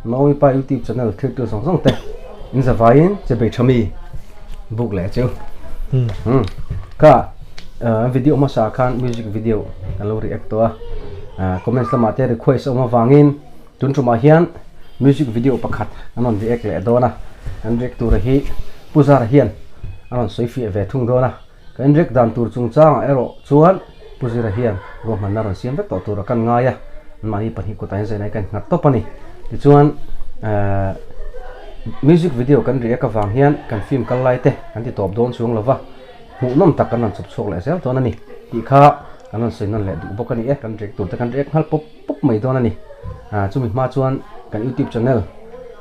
Mawi pa YouTube channel thiltu zawng zawng te in zavaiin che bei tha mi buk leh chu. Hmm. Kha video hmasa khan music video kan lo react tawh a. Comments lamah te request a awm avangin tun tumah hian music video pakhat an rawn react leh dawn a. Kan react tura hi Pu Zara hian a rawn sawi fiah ve thung dawn a. Kan react dan tur chungchangah erawh chuan Pu Zira hian ruahmanna rawn siam vek tawh tura kan ngai a, anmahni pahnih kutah hian zainai kan nghat tawp a ni. Tichuan ehh music video kan react avang hian kan film kal lai te kan ti tawp dawn chuang lova, hmuhnawm tak kan rawn chawp chhuak leh zel dawn a ni tih kha kan rawn sawi nawn leh duh bawk a ni e. Kan react tur te kan react nghal pawp pawp mai dawn a ni. Ahh chumi hma chuan kan youtube channel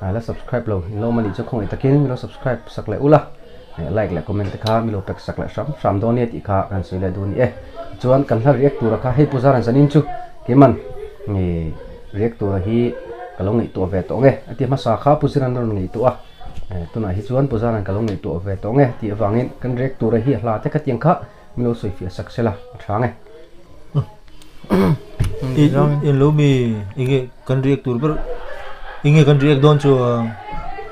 la subscribe lo in lo awm a nih chu khawngaih takin min lo subscribe sak leh ula. Like leh comment te kha milo pek sak leh hram hram dawn nia tih kha kan sawi leh duh a ni e. Chuan kan hla react tura kha hei Puzaran zanin chu keiman nge react tura hi ka lo ngaihtuah ve tawh nge a ti hmasa kha Puziran a rawn ngaihtuah a, tunah hi chuan Puzaran ka lo ngaihtuah ve tawh nge tih avangin kan react tura hi a hla te khatiang kha milo sawi fiah sak sela a tha nge. In lo mi enge kan react tur ber enge kan react dawn chuan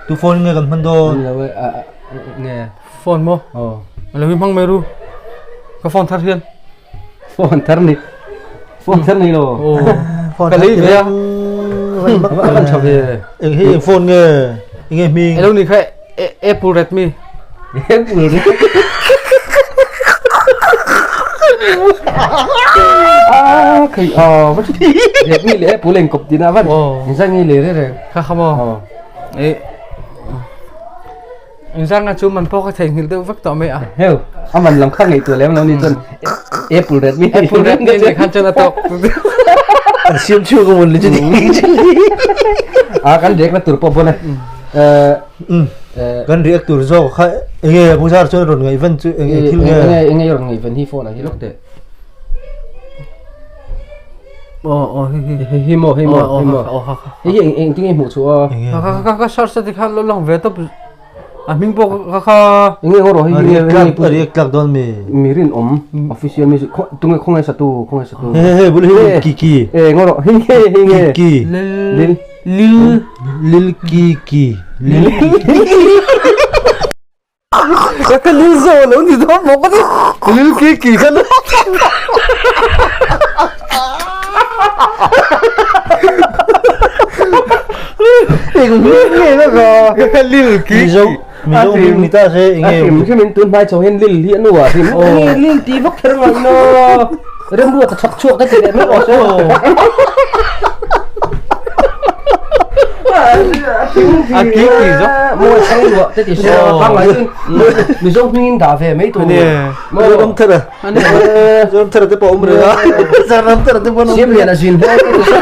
tu phone nge kan hman dawn nge phone maw aw lo hi hmang mai ru ka phone thar hian phone thar ni phone thar ni lo aw ka lei ve a kan tha ve eng hi eng phone nge enge hming elo ni kha Apple Redmi Apple Redmi Ah, khei à, vẫn Redmi leh Apple eng kawp tina van. In zang nge le re re. Kha kha maw. E. In zang a chu man pawh ka theihnghilh deuh vek tawh mai a. Heo, a man lam kha ngaihtuah lem lo ni chuan Apple Redmi. Apple Redmi ni khan chuan a tawk. An siam chhuak a mun le chu. A kan react na tur pawh bon e. Kan react tur zawk kha enge Puzar chuan rawn ngaihven chu enge thil nge enge enge rawn ngaihven hi phone ah hi lawk teh aw aw hi hi hi hi maw hi maw hi maw hi hi eng eng tinge hmuh chu a ka ka ka ka search te khan lo lang ve tawp a hming pawh ka kha enge ngawr hi hi nge react tlak dawn mi mi rin awm official music tunge khawngaih satu khawngaih satu he he bul hi ki ki e ngawr hi hi hi nge ki lil Lil Lil ki ki Lil Ka ka lil zo lo ni dawn maw ka ti Lil ki ki ka lo Eng nge na ka Ka ka lil ki Mizo Mizo hming ni ta se eng nge Hrim hrim in tun hmai chho hian lil hi a nu ah hrim Lil ti vak kher ngai na Remruat a chhak chhuak ka ti leh mai rawh se. A ki ki zo. Mawi chhang luah te ti se pangngai chuan Mizo hmingin dah ve mai tur. Zoram thara. Zoram thara te pawh awm reng a. Zoram thara te pawh an awm. Siam lian a zin hle te ti se.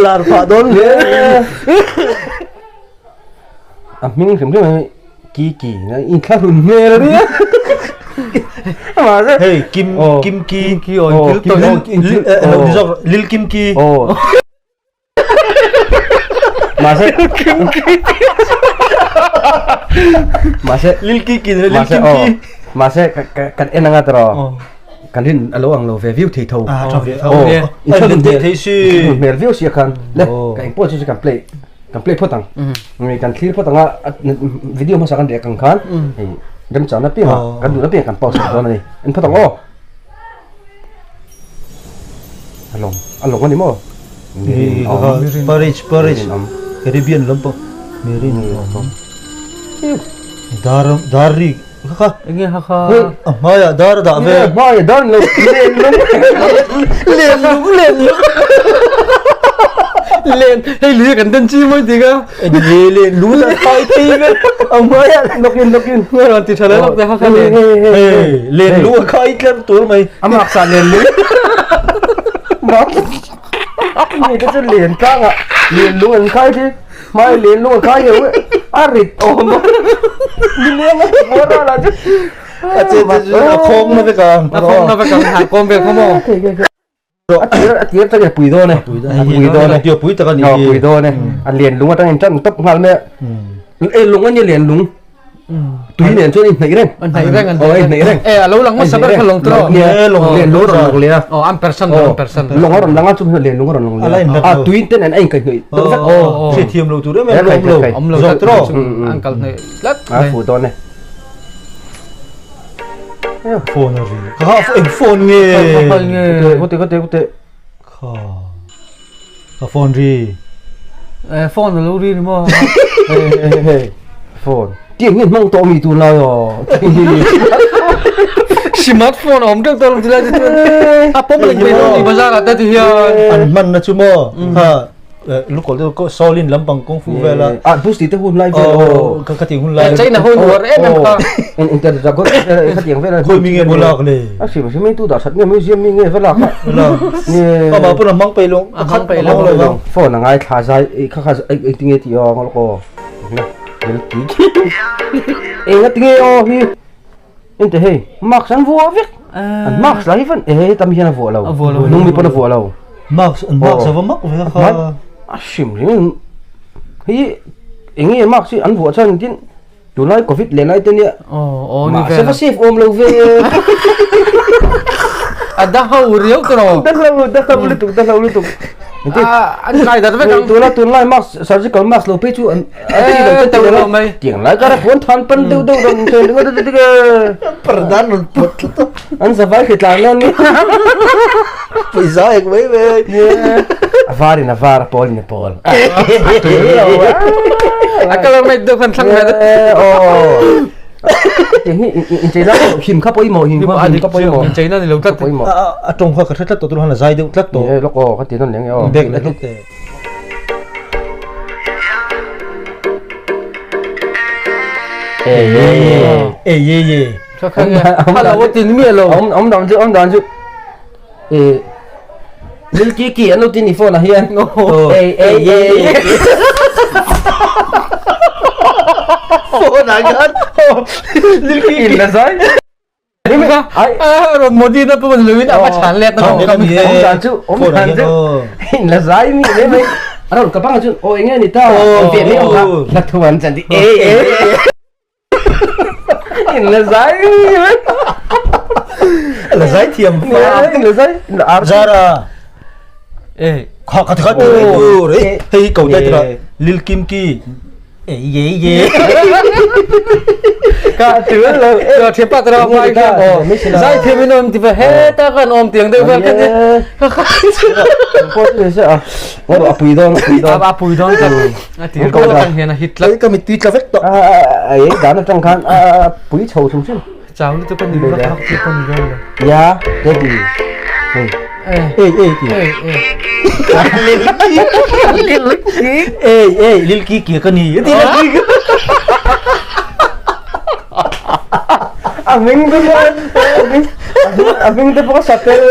Lar phah dawn hle. A hming hrim hrim hi ki ki na in thla hlun hmel a nia. Mahse Hei Kim Kim Ki Kim Ki aw in kil tawh in kil lo ni zawk Lil Kim Ki. Aw. Mahse Kim Ki. Mahse Lil Ki Ki Lil Kim Ki. Mahse kan en anga tawh. Kan rin a lo ang lo ve viau thei tho. Ah tha ve tho. In thla hlun thei si. Hmel viau sia khan. Le ka eng pawh chu chu kan play kan play phawt ang. Nge kan thlir phawt ang a video hmasa kan react ang khan hei remchana piang a kan duhna piang kan pause dawn a ni. En phawt ang aw. A lawng a lawng a ni maw? Parage parage Caribbean lampang Mirin awm. Dar dar ri Kha kha. Enge kha kha. A hmaiah dar a dah ve. A hmaiah dar lo len lung. Len lung len lung. Len hei lui kan den chi mawi ti ka. Enge len lung la thai thei ve. A hmaiah lokin lokin. Nge rawn ti tha le lawk te kha kha len. Hei len lung a khai tler tur mai. A mak sa len lung. Mak. Nge te chu len tlangah len lung an khai thi. Hmai len lung a khai heuh e, a rit awm a, ni leng a hmuh a ral ah chuan A che che chu a khawng na vek ang. A khawng na vek ang han kawm vel kha maw. A tir a tir atangin a pui dawn e. A pui dawn e. Tia pui tak a ni. A pui dawn e. A lian lung atangin tan tawp nghal mai a. E lung a nia lian lung. Tui nen chuan in hnaih reng. An hnaih reng an. Oh, in hnaih reng. Eh, alo lang hmasa ber kha lawng tawh. Nia, lawng len lung rawn lang leh a. Oh, an percent an percent. Lawng a rawn lang a, chu len lung a rawn lang leh a. A tui ten an a inkaih hnawih deuh vek. Oh, hre thiam lo tur em em awm lo. Awm lo Zawk tawh. An kal hnawih tlat. A fu dawn e. Phone a ri. Ka ha eng phone nge? Phone nge? Kute kute kute. Kha. Ka phone ri. Eh, phone lo ri ni maw? Hey hey hey. Phone. Tiang hian hmang tawh mi tun lai aw. Smartphone awm teuh tawh lo tilai te chuan. A pawm leh mai dawn ni bazar ah te ti hian. An hman na chu maw? Kha lukawlh deuh ko Shaolin lampang kung fu vel a. Ah, Bruce Lee te hun lai vel aw. Ka tiang hun lai. China hun uar em em kha. En inter dragon ka tiang vel a. Khawi mi nge maw lak le? A hrim hrim in tu dah that nge museum mi nge va lak a. Nge. Amah pawn a hmang peih lo. A hmang peih lo. Phone a ngai thla zai kha kha engtin nge tih aw ngawlh aw. Lil ki ki. Eng a tinge aw hi. Ente hei mask an vuah vek. An mask lah hi van eh tam hian a vuah lo. Nung mi pawn a vuah lo. Mask an mask a va mak ve kha. A hrim hrim hi eng nge mask hi an vuah chuan tin tunlai covid leh lai te nia. Mahse va safe awm lo ve. A da ho riau ta rawh. Da hlo da hlo lutuk da hlo lutuk. An kai dar vek ang. Tuna tunlai mask surgical mask lo phei chu an ti lo te ti lo mai. Tiang lai kara puan than pan deuh deuh rong chen deuh deuh deuh. Pardan rawn pawt tlat a. An zavai hri tlang nan ni. Pawisa ek mai mai. A var in a var a pawl in a pawl. A color mai deuh khan thlang ve. Aw. Tiang hi inchei lai him kha pawimawh him kha him kha pawimawh. Inchei na ni lo tlat. Pawimawh. A tawng kha ka hre tlat tawh tur han a zai deuh tlat tawh. Ni lawk aw ka ti nawn leng e aw. Bag leh hlawk te. Ê ye ye. Ê ye ye. Kha kha nge. Kha lo tin mi lo. Om om dan chu om dan chu. Ê Lil Kiki an lo tin i phone ah hian. Ê ê ye ye. Phone ah khan Lil Kiki. In la zai. Ai rawn Modi na pawn loin a va chhan let na Om dan chu om dan chu. In la zai mi le mai. A rawn ka bang chu o enge ni ta. Ve mai om kha. La thuan chan ti ê ê. In la zai La zai thiam fa. In la zai. In la ar. Zara. Ê Kha kha kha tu re. Hei cầu đây là Lil Kim Ki. Ê ye ye. Ka tu lo. Lo thiam pa tra mai ka. Zai thiam in om ti va he ta kan om tiang deuh vel ka ti. Ko tu se a. Ngo a pui don pui don. A pui don ka. A ti ko kan hian a hit tlat. Ka mit tui tla vek tawh. A a a dan atang khan a pui chho thum thum. Chau lutuk a ni vak vak chu ka ni dawn lo. Ya, daddy. Hei. Ê ê ti. Ê ê. Ê ê Lil Kiki ka ni. Ti la ki. A ming te pawh a ming te pawh ka sa tel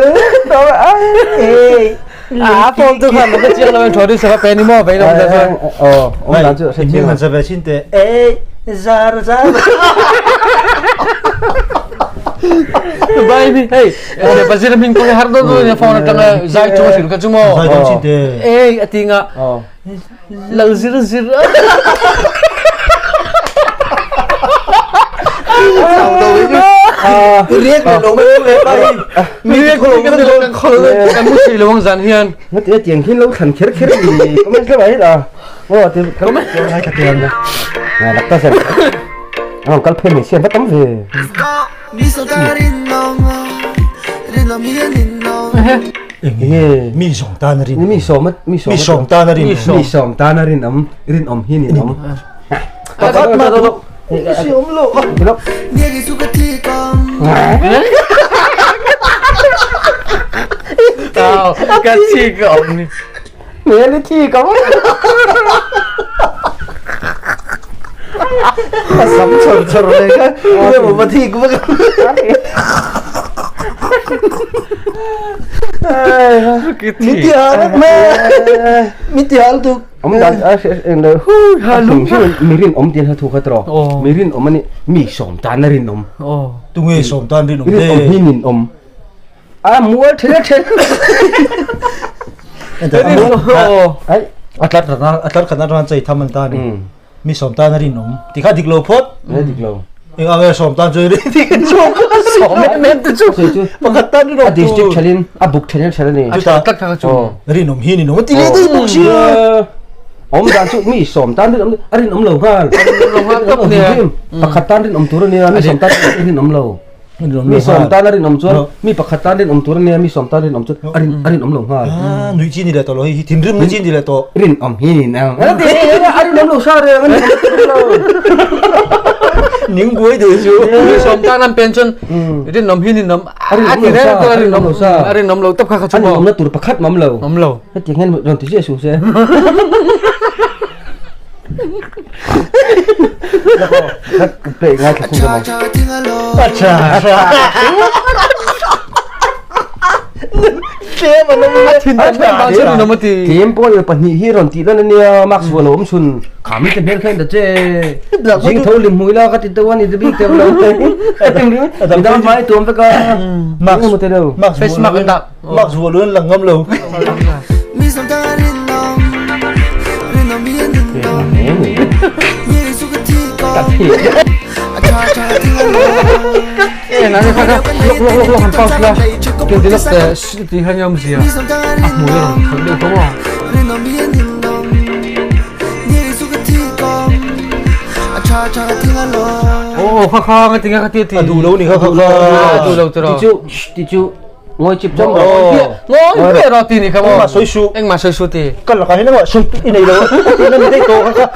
tawh a. Ê. A phone chu khan ka chiang lo in thawri sa ka pe ni maw vei lo ta chuan. Aw, awm dan chu hre chiang. Han sa ve chin te. Ê zar zar. Dubai ni hei le bazir min ko har do do phone atanga zai chu sil ka chu mo. Zai dong chin te. Ê atinga lal zir zir. Riek le lo mai le pai. Mi riek lo kan lo kan khol kan mu si lawang zan hian. Nga ti tiang hin lo thlan kher kher ni. Comment le bai da. Ngo ti comment lai ka tiang na. Na lak ta sen. Ang kal phe mi sian va tam ve. Nge Mi sawm tan a rin. Mi sawm mi sawm Mi sawm tan a rin. Mi sawm tan a rin awm rin awm hi ni awm. Pakhat mah tu si awm lo. Tao ka chi ka awm ni. Nge ni thi ka awm. A sam chhawr chhawr ve kha. Nge maw va thik vak. Mi ti hal me. Mi ti hal tuk. Awm dan a eng lo hu ha lung mi rin awm tin ha thu kha tawh. Mi rin awm ani mi sawm tan a rin awm. Tunge sawm tan rin awm te. Rin awm hi nin awm. A mual then then. Ai a tlar khatna a tlar khatna ran chei tham an ta ni. Mi sawm tan a rinawm ti kha dik lo phawt. Nge dik lo. Eng ang nge sawm tan chu rin ti kan sawm kha sawm em em te chu. Sawi chu pakhat tan rinawm a district thelin a buk thelin a thel a ni. A thel tak kha chu. Rinawm hi ninawm ti leh daih bawk sia. Awm dan chu mi sawm tan rinawm a rinawm lo nghal. Rinawm lo nghal tawp nia. Pakhat tan rinawm tur a nia mi sawm tan rinawm lo. Mi sawm tan a rinawm chuan mi pakhat tan rinawm tur a nia mi sawm tan rinawm chuan a rin a rinawm lo nghal. Nui chi ni leh tawh lo hei hi thinrim na chi ni leh tawh. Rinawm hi ni nang. A rinawm lo sa reng a ni. Ning buai deuh chu. Mi sawm tan an pen chuan rinawm hi ninawm a ti reng a rinawm lo sa a rinawm lo tawp kha kha chu maw. A rinawm na tur pakhat mawm lo. Mawm lo. Hetiang hian rawn ti ziah suh se. Tlem pawh ni pahnih hi rawn tih lan ania mask vuah lo awm chhun kha mi te hmel kha in ta che zing tho lim hmui la ka ti deuh a ni te bik teuh lo midang hmai tuam vek a mask emaw te lo face mask an dah Mask vuah lo in lang ngam lo. A duh lo ni kha kha kha. Ti chu Ngawi chip chawm rawh. Ngawi hmiah rawh ti ni kha maw. Engmah sawi suh. Engmah sawi suh ti. Ka lakah hian engmah sawi i nei lo. Tina ni daih tawh kha kha.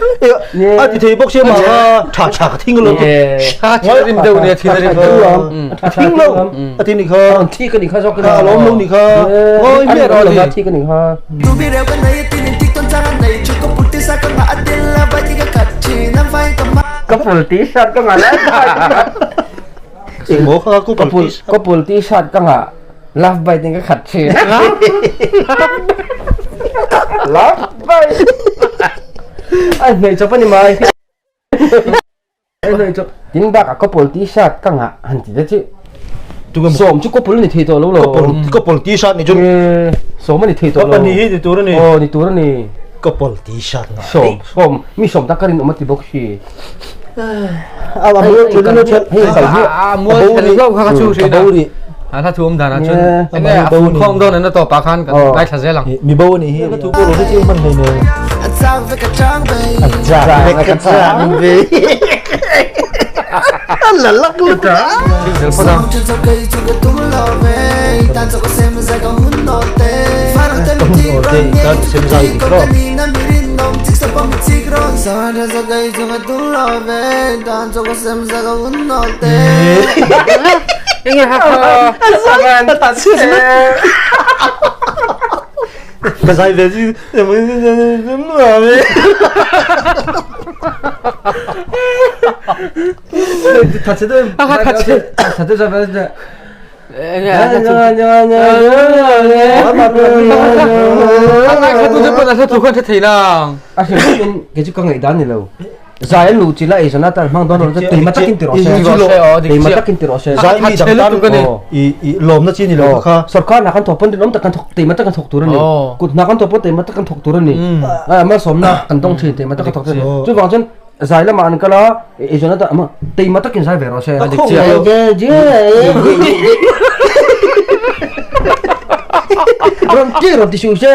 A ti thei bawk sia mah kha tha tha ka thing lo. Kha kha thil a rim deuh nia thil a rim deuh. A thing lo. A ti ni kha. Thi ka ni kha zawk. A lawm lo ni kha. Ngawi hmiah rawh ti. Thi ka ni kha. Ka pul t-shirt ka ngah lai. Engmaw kha ka pul ka pul t-shirt ka ngah love bite in ka khat thin. Love bite. Ai hmei chawp ani mai. Ai hmei chawp. Tin bak ah ka pul t-shirt ka ngah han ti te chu. Sawm chu ka pul ni thei tawh lo lo. Ka pul t-shirt ni chu. Sawm ani thei tawh lo. Ka ni hi ni tur ani. Aw ni tur ani. Ka pul t-shirt ngah. Sawm sawm mi sawm tak ka rinawm a ti bawk si. A mual thel lo thel hei kal hi a mual thel lo kha chu hri na a hla thu awm dan ah chuan enge a fun khawm dawn an tawp ah khan kan ngaithla zel ang mi bo ani hi hla thu pawh lo hre chiang hman hlei nen a chang ve ka chang ve a chang ve ka chang ve a la lak lu ta ka hun te tan sem zai dik ro Enge ha kha ka zai ve chu Thatse deuh thatse Kei chu ka ngaih dan ni lo. Zai an luh chi la ei zan atan hmang dawn lo teima takin ti rawh se. Teima takin ti rawh se. Zai mi dang tan i i lawmna chi ni lo kha. Sorkar hna kan thawk pawn rinawm tak kan thawk teima tak kan thawk tur a ni. Kut hna kan thawk pawn teima tak kan thawk tur a ni. Malsawmna kan dawng thin teima tak kan thawk tur a ni. Chuvang chuan Zai lamah an kal a, i zawn ata ama teima takin zai ve rawh se. A dik chiah. Rawn ti rawn ti suh se.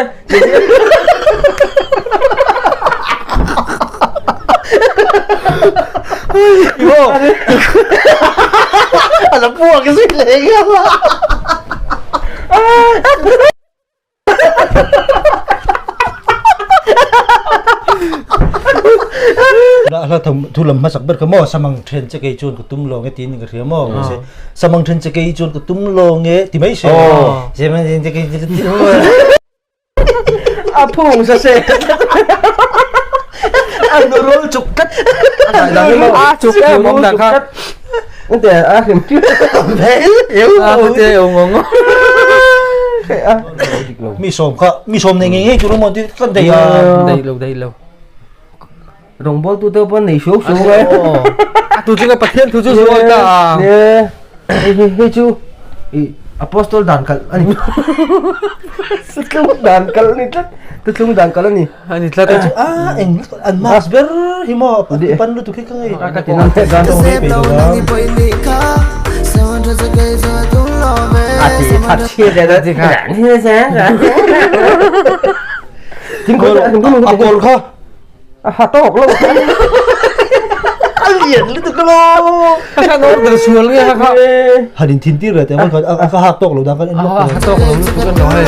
A la puak zui leh nge. La thu lam hmasak ber kha maw samang then che kei chuan ka tum lo nge tiin ka hria maw se samang then che kei chuan ka tum lo nge ti mai se samang then che kei chuan ka tum a phung sa se a nu rol chuk tlat a chuk em awm dan kha Te a hrim a te ong ong Mi sawm kha mi sawm nei ngei ngei tur emaw ti kan daih a. Daih lo daih lo. Rawngbawl tu te pawh nei suau suau ngai. A tu chu ka Pathian thu chu zual ta. Hei hei chu i Apostol dan kalh a ni. Thuthlung dan kalh a ni tlat. Thuthlung dan kalh a ni. A ni tlat a. A eng an mask ber hi maw pan lutuk hi ka ngei. Ka ti nan leh dan. A ti that chhiat leh dan. Tin kawr a kawr kha. A ha tawk lo. A lian lutuk lo. Ka khan order sual nge ha kha. Han in thin tir ve teh khan a ka hak tawk lo dan khan en lawk. A ha tawk lo lutuk an lo hei.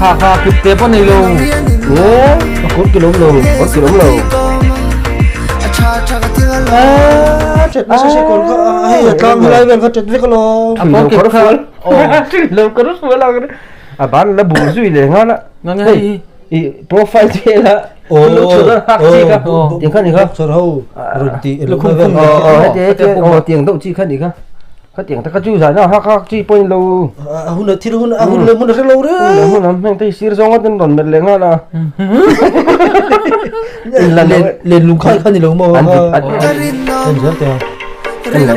Ha kha kip te pawh nei lo. A kawr kilawm lo. Kawr kilawm lo. A chet nasa se kawr kha hei a tlang helai vel kha chet vek alawm. A kawr kip kha. Lo kawr fual ang. A ban la bu zui leh nghal a. Hei. I profile che la lu chhut a hak chi kha tiang kha ni kha chhor ho run ti lukhum khum o heti heti o tiang deuh chi kha ni kha kha tiang taka chu zai na hak hak chi pawhin lo a hun a thil hun a hun le hmun a hre lo re hun hun hmeng te sir zawng atin rawn melh leh nghal a len lung khai kha ni lo maw an en zel te en lo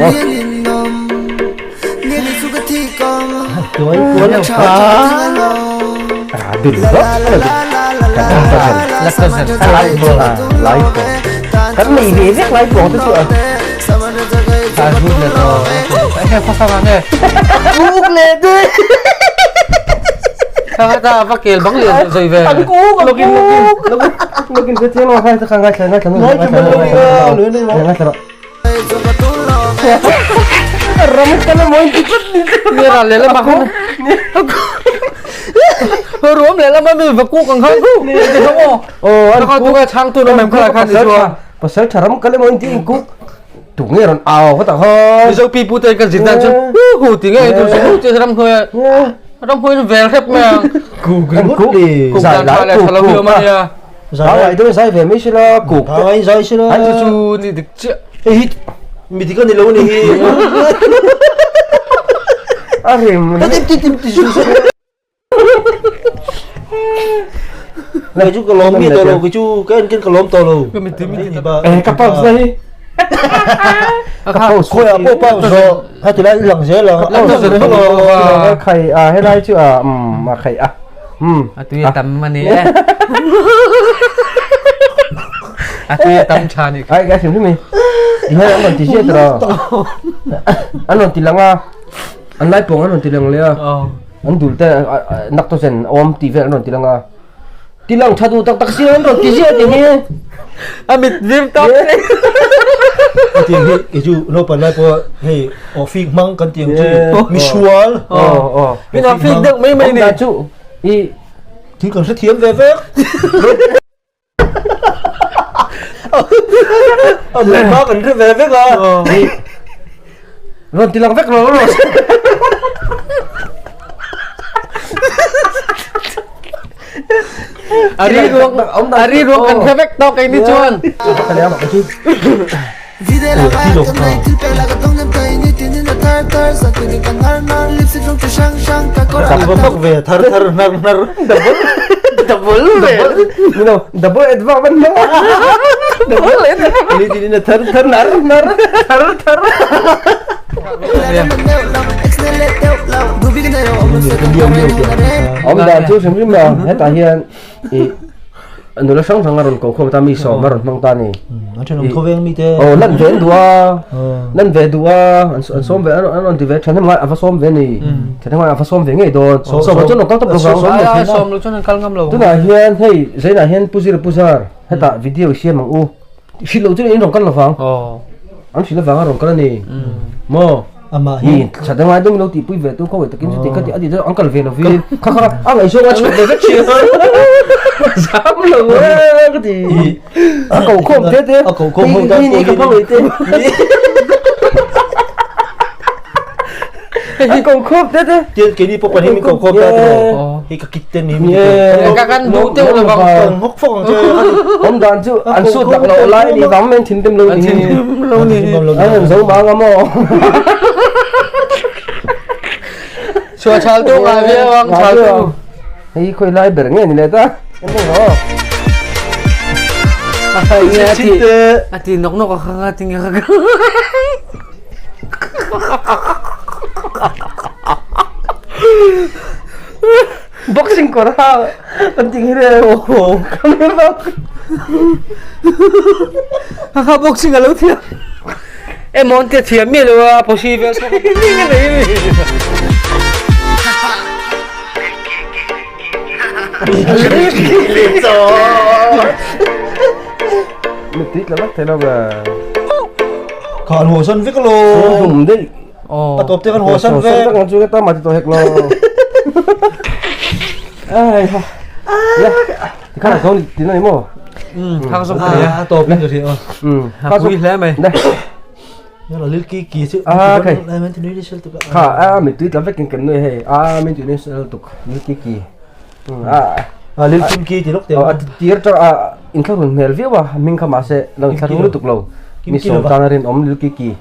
Kan nei ve vek lai pawng te chu a. Rut leh tawh. Enge khawsa vang nge? Kuk leh te. Kha ta va kel bang leh zoi ve. An kuk an kuk. Login login ka chiang lo khai ta ngai thla ngai thla ngai thla ngai thla. Ram kana moi ti tlat ni. Ni ra leh lama khan. Ruam leh lama mi va kuk ang khan ku. Ni ho. Oh an kha tu ka chang tu ram kha khan ni chuan. Pasal tha ram kal emaw in ti in kuk. Tu nge rawn au kha tak ha. Mizo pi pu te kan zin dan chuan hu hu ti nge tu su hu ti ram hnuai ram hnuai vel hrep mai ang. Kuk ringawt ni. Kuk dan tha leh tha lo hi awm a nia. Zai deuh zai ve mai sila kuk. Zai zai sila. An chu chu ni dik chiah. Hei hi mi dik a ni lo ni hi. A rim. Ta tim tim ti su su. Cái chú cái lom mi to lo cái chú cái cái cái lom to lo. Cái mi tí mi tí ba. Eh ka pause na hi. Ka pause. Khoi a po pause zo. Ha ti lai lang zel ang. Lang zel lo. Khai a helai chu a a khai a. A tui a tam a ni e. A tui a tam tha ni. Ai cái sim mi. Ti hian an rawn ti ziah tawh a. An rawn ti lang a. An lai pawng an rawn ti lang leh a. An dul te nak to chen awm tih vel an rawn ti lang a. Ti lang tha duh tak tak si an rawn ti ziah ti hi. A mit vim tak. Tiang hi kei chu naupang lai pawh hei aw fik hmang kan ti ang chu misual. Min a fik deuh mai mai ni. Chu i thil kan hrethiam ve vek. A hma kan hre ve vek a. Rawn ti lang vek lo lo. A ri ruang a ri ruang kan hre vek tawh kei ni chuan. Kan va ve thar thar hnar hnar. Double double ve. You double adva van no. Double adva. Ni ni thar thar nar nar thar thar. Awm dan chu hrim hrim a hetah hian ih nula hrang hrang a rawn ko khawm ta mi sawm a rawn hmang ta a ni. An thenawm khawveng mi te. Aw lan ve an duh a lan ve duh a an sawm ve an rawn ti ve thahnem ngai a va sawm ve a ni thahnem ngai a va sawm ve ngei dawn sawm ah chuan rawn kal tawp lo vang sawm lo chuan an kal ngam lo. Tunah hian hei zainah hian Pu Zira Pu Zar hetah video siam ang u. Hrilh loh chu in rawn kal lovang. An hrilh avang a rawn kal a ni. Maw? Amah hi. That angai deuh lo tihpui ve tu khaw takin chuti kha ti a ti deuh an kal ve lovin kha kha a ngaihzawng a chhuak ve vek thin. Zam lo e ka ti. A ko khawm te te. A ko khawm ho tan pawh hi. Ka hmangaih te. A ko khawm te te. Tian keini pawh pahnih min ko khawm ta te maw. Hei ka kit te ni mi te. Ka kan duh deuh lo vang. Kan ngawk fawk ang che. Awm dan chu an sut dak lo lai ni vang men thin tem lo ni. Thin lo ni. An zo ma nga maw. Chua chal tu ngai ve ang chal tu. Hei khoi lai ber nge ni le ta. Em bawk lo. A ti nok nok a kha nga ti nge kha. Boxing kawr ha kan ti hi re o ka nui vak. Ha kha boxing a lo thiam. E mon te thiam mi lo a posi vel sa. Ni nge nei mi. Mi tui tla vak thei lo ba. Kha an haw san vek lo. Hum dei. A tawp te kan haw san vek. San vek chu ta ma ti to hek lo. Ai ha. Ya. Ti kha zo ti na ni mo. Khang zo ka A tawp in ka hria. Ha pui hle mai. Ne. Ya la lil ki ki chu. À, okay. Lai man ti nui sel tuk. Kha a mi tui tla vek in kan nui hei. A min tui ni sel tuk. Lil ki ki. A A lil kim ki ti lok te. a tir ta a in thla run hmel viau a hming kha mahse lo in thla run lutuk lo. Mi sawm tan a rinawm lil ki ki.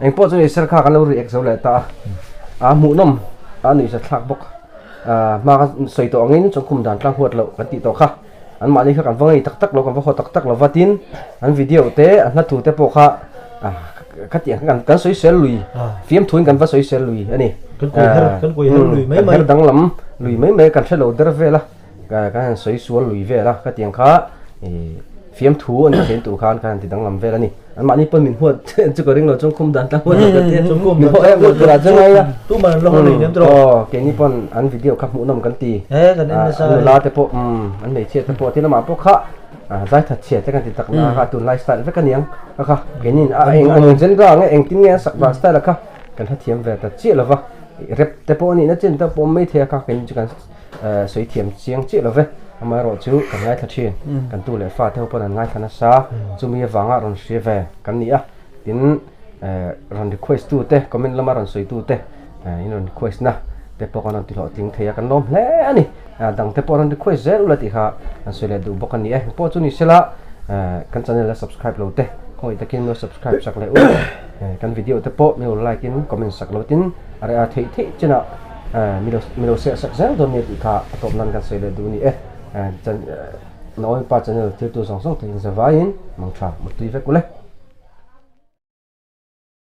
Eng pawh chu ni ser kha kan lo react zo leh ta a. A hmuhnawm a nuihza thlak bawk. A hma kan sawi tawh angin chawngkhum dan tlang huat loh kan tih tawh kha. An mahni kha kan va ngei tak tak lo kan va haw tak tak lo va tin an video te an hla thu te pawh kha kha tiang kha kan sawi sel lui fiam thuin kan va sawi sel lui a ni. Kan kuai her kan kuai her lui mai mai. Kan her danglam lui mai mai kan hre lo der vel a kan han sawi sual lui vel a kha tiang kha fiam thu a ni thein tur khan kan han ti danglam vel a ni. An mahni pawn min huat chu ka ring lo chawngkhum dan tlang huat lo ka ti min haw em tur ah chuan ngai a. Tu man an lo haw nei nem tawh. Aw keini pawn an video kha hmuhnawm kan ti. He kan en nasa. An nula te pawh an hmeichhia te pawh tin amah pawh kha zai that chhia te kan ti tak na kha tunlai style vek aniang kha kha keini a eng ang genre nge engtin nge an sak dan style a kha kan hrethiam ve ta chiah lova rap te pawh a nihna chin te pawh awm mai thei a kha keini chu kan sawi thiam chiang chiah lo ve. Amaherawh chu kan ngaithla thin. Kan tu leh fa te ho pawn an ngaithla nasa. Chumi avanga rawn hria ve kan ni a. Tin rawn request tu te, comment lama rawn sawi tu te in rawn request na te pawh kan rawn ti hlawhtling thei a, kan lawm hle a ni. Dang te pawh rawn request zel ula tih kha an sawi leh duh bawk a ni e. Engpawh chu ni sela kan channel la subscribe lo te khawngaih takin min lo subscribe sak leh u. Kan video te pawh min lo like in comment sak lo tin a reh a theih theih chinah mi lo seh sak zel dawn nia tih kha a tawp nan kan sawi leh duh a ni e. Naomi pa channel thiltu zawng zawng te in zavaiin mangtha mutui vek ule.